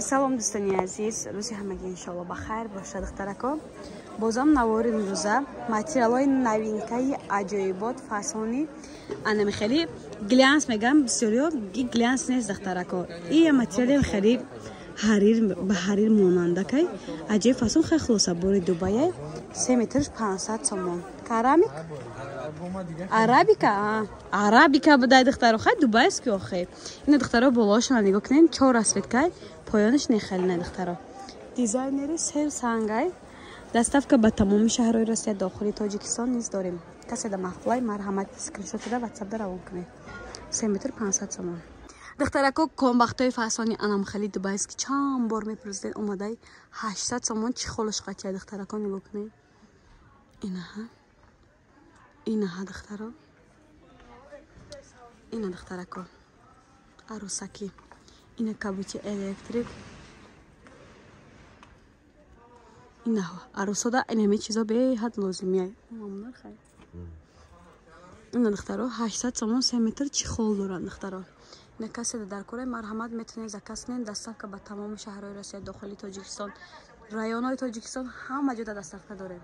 Салом, дӯстони азиз, рӯзи ҳамагӣ иншоалло ба хайр бошад. Духтарако, бозам навори имрӯза материалҳои новинкаи аҷоибот, фасони анами хеле глянс мегам, бисёриё глянс нест, духтарако. Ия материале хеле ҳарир, ба ҳарир монандакай, аҷоиб фасон. Хеле хулоса, бори Дубая, 3 метрш 500 сомон. Керамик арабика, арабика будай, духтаро. Хай, дубайски охе. Ина, духтаро, болошона нигоҳ кунем, чор расцветкай, поёнаш нехелина, духтаро. Дизайнери серсангай. Доставка ба тамоми шаҳрҳои Россия, дохили Тоҷикистон низ дорем. Касе да маъқулай, марҳамат, скриншотада ватсапда равон кунед. 3 метр 500 сомон. Духтарако, комбахтҳои фасони анамхели дубайски чанд бор мепурсидед, омадай, 800 сомон. Чӣ холиш қатия, духтарако, нигоҳ кунед. Инаҳа, инаҳа, духтаро, ина, духтарако, арӯсакӣ. Ина кабути электрик, ина арӯсода инаме чизо беҳад лозимия. Ина, духтаро, 800 сомон, 3 метр, чӣ хол доранд, духтаро. Ина, касе дар кораи, марҳамат, метавонед заказ кунед. Доставка ба тамоми шаҳрҳои Россия, дохили Тоҷикистон, районҳои Тоҷикистон, ҳама ҷода доставка дорем.